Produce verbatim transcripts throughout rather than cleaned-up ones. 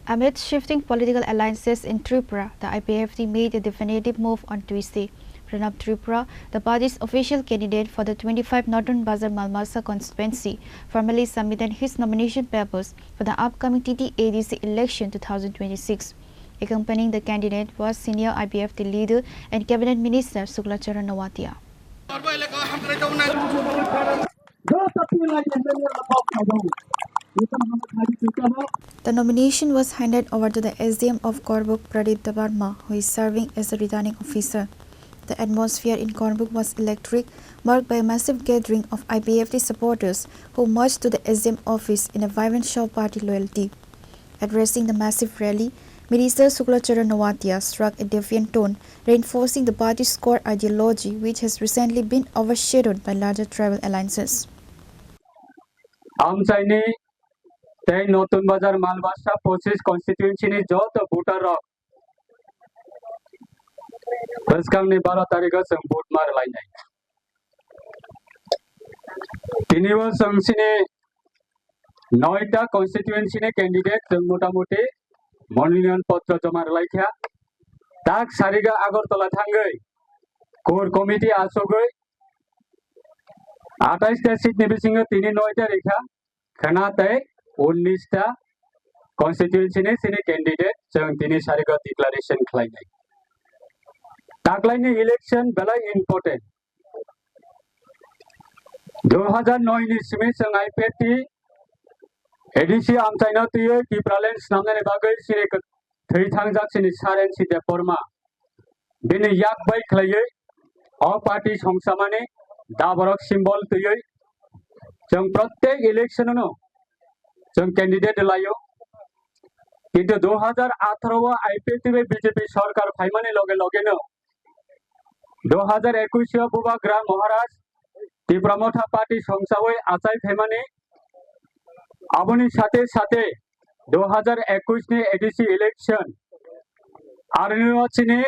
Amid shifting political alliances in Tripura, the I P F T made a definitive move on Tuesday. Pranab Tripura, the party's official candidate for the twenty-five Northern Bazar Malmasa constituency, formally submitted his nomination papers for the upcoming T T A D C election two thousand twenty-six. Accompanying the candidate was senior I P F T leader and cabinet minister Sukla Charan Noatia. The nomination was handed over to the S D M of Korbuk, Pradip Debbarma, who is serving as the returning officer. The atmosphere in Korbuk was electric, marked by a massive gathering of I P F T supporters who marched to the S D M office in a vibrant show of party loyalty. Addressing the massive rally, Minister Sukla Charan Noatia struck a defiant tone, reinforcing the party's core ideology, which has recently been overshadowed by larger tribal alliances. Amchaini tei Notun Bazar Malbasa pochis constituency ni joto voter rok bwskangni baro tarikh o chwng vote ma rwlainai. Tini o chwng chini noita constituency ni candidate chwng motamuti mononoyan potro joma rwlaikha. Tak sariga Agartala thangwi core committee achugwi atais ta seat ni bisingo tini noita rikha. Khwna tei unnis ta constituency ni chini candidate chwng tini sarigo declaration khlainai. Taklaini election belai important. Dui hazar noi ni simi chwng I P F T A D C amchaino twiwi Tipraland snamnani bagwi chini thwi thangjak chini Saren Site Borma. Bini yak bai khlaiwi o party songsamani daborok symbol twiwi chwng protek election-o chwng candidate laio. Kintu dui hazar atharo o I P F T bai B J P sorkar phaimani loge logeno dui hazar ekwis o Bubagra Maharaj Tipra Motha party songsawi achai phaimani. Aboni sate sate dui hazar ekwis ni A D C election aroni o chini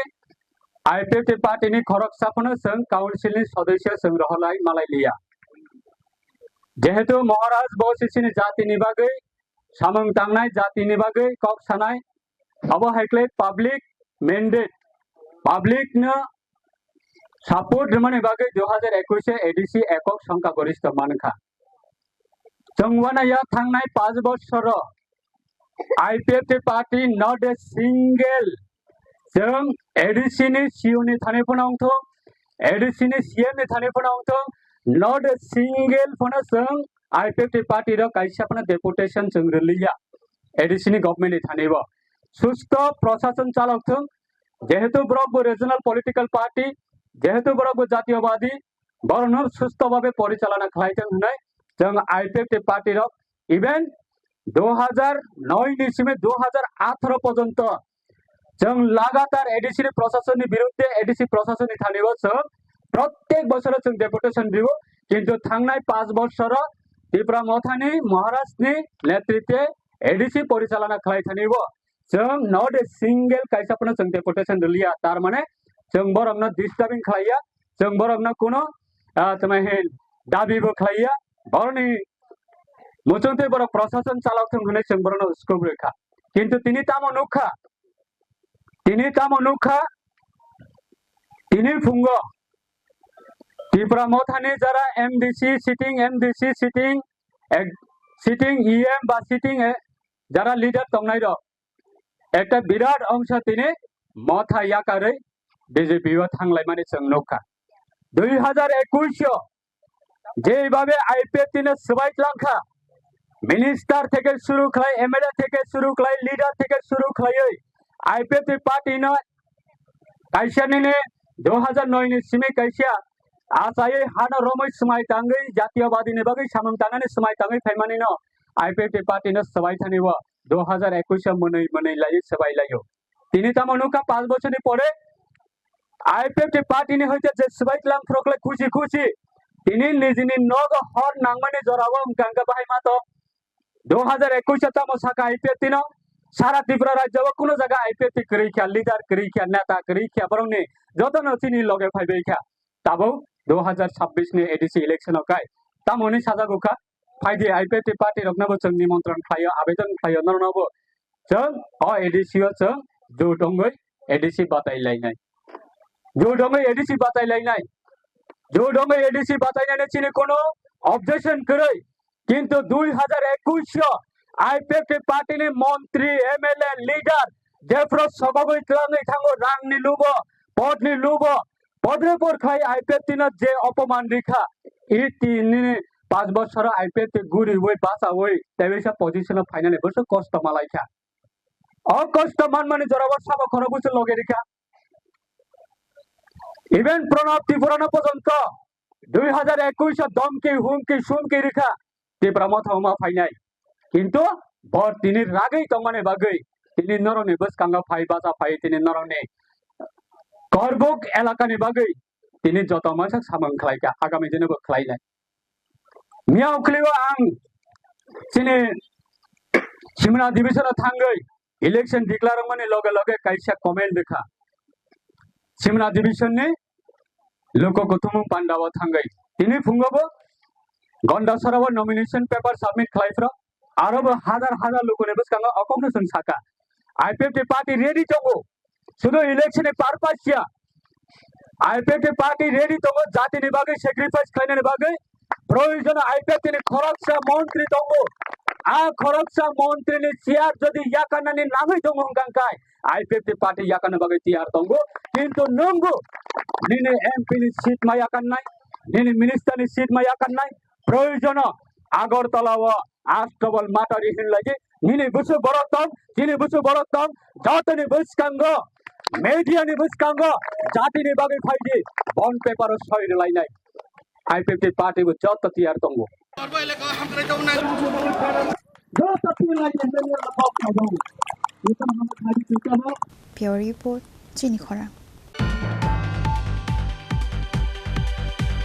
I P F T party ni khoroksa phano chwng council ni sodosya chwng rohorlai malai liya. Jehetu Maharaj bo se chini jati ni bagwi samung tangnai, jati ni bagwi kok sanai, abo hai khlai public mandate, public no support rwmani bagwi dui hazar ekwis o A D C ekok songkha gorista mankha. Chwng uanaya thangnai panch bosor o I P F T party not a single, chwng A D C ni C E O ni thani phano wngthok, A D C ni C M ni thani phano wngthok, not a single phano chwng I P F T party rok kaisa phano deputation chwng rwliya A D C ni government ni thani bo. Susto prosason chalok thung, jehetu borok bo regional political party, jehetu borok bo jatiyobadi, borokno susto babe porichalana khlai thung hwnwi chwng I P F T party rok even dui hazar noi ni simi dui hazar atharo porjonto chwng lagatar A D C ni prosasonni birudde, A D C prosasonni thani o chwng protek bosoro chwng deputation rio, kintu thangnai panch bosoro Tipra Mothani Maharajni netritwe A D C porichalana khlai thani o chwng not a single kaisa phano chwng deputation rwliya, tar mane chwng borokno disturbing khlaiya, chwng borokno kuno, ah, tamo hin dabi bo khlaiya, borokni muchungtwi borok prosason chalok thung hwnwi chwng borokno uskuk rwkha. Kintu tini tamo nukha, tini tamo nukha, tini phungo Tipra Mothani jara M D C sitting, M D C sitting, ek-, sitting E M ba sitting, eh, jara leader tongnai rok, ekta birat ongsa tini Motha yakarwi B J P o thanglaimani chwng nukha. Dui hazar ekwis o jeibabe I P F T no swbai tlangkha, minister theke suru khlai, M L A theke suru khlai, leader theke suru khlaiwi I P F T party no kaisa nini dui hazar noi ni simi kaisa achaiwi hano romwi swmai tangwi jatiyobadi ni bagwi samung tangnani swmai tangwi phaimani no I P F T party no swbai thani o dui hazar ekwis o mwnwi mwnwi laiwi swbai laio. Tini tamo nukha panch bochorni pore I P F T party ni hoite je swbai tlang phroklai khusi khusi tini nijini nogo hor nangmani jorao wngkha hwnkhe bahai ma to dui hazar ekwis o tamo sakha I P F T no sara Tripura rajyo o kuno jaga I P F T kwrwi kha, leader kwrwi kha, neta kwrwi kha, borokni jotono chini loge phaibai kha. Tabuk dui hazar chabbish ni A D C election o kai tamoni sajagukha, phaidi I P F T party rokno bo chwng nimontron khlaio, abedon khlaio, norokno bo chwng o A D C o chwng jotongwi A D C batai lainai. Jotongwi A D C batai lainai. Jotongwi A D C batainani chini kono objection kwrwi. Kintu dui hajar ekush o I P F T party ni montri, M L A, leader jephru sogogwi twlangwi thango rangni lubo, podni lubo, podre por khai I P F T no je opoman rikha, i tinini panch bochor I P F T guriwi bachawi teisa position o phainani bwswk kosto malaikha. O kosto manmani jorao sabo khorok bwswk loge rikha. Even Pranab Tripura no pojonto dui hajar ekush o domki, humki, sumki rikha Tipra Motha wngma phainai. Kintu bo tini ragwi tongmani bagwi tini norokni bwskango phai bacha phai tini norokni Korbuk elakani bagwi tini joto mansak samung khlaikha, agami dino bo khlainai. Miyao khlaiwi ang chini Simna division o thangwi election declare wngmani loge loge kaisa comment rikha. Simna division ni luku kuthumung panda o thangwi tini phungo bo Gondasara o nomination paper submit khlai phro aro bo hazar hazar lukuni bwskango okokno chwng saka I P F T party ready tongo. Sudu election ni purpose ya. I P F T party ready tongo jatini bagwi sacrifice khlainani bagwi. Proyojono I P F T ni khoroksa montri tongo. A khoroksa montri ni chair jodi yakarnani nangwi tongo hwnkha khe I P F T party yakarna bagwi tiyar tongo. Kintu nungbo nini M P ni seat ma yakarnai, nini minister ni seat ma yakarnai. Proyojono Agartala o Astabal Matari hinlai di. Nini busu borok tong, chini busu borok tong, jotoni bwskango, media ni bwskango, jatini bagwi phaidi, bond paper o soi rwlainai. I P F T party bo joto tiyar tongo. Joto tiyar lai di, P O report, chini khorang.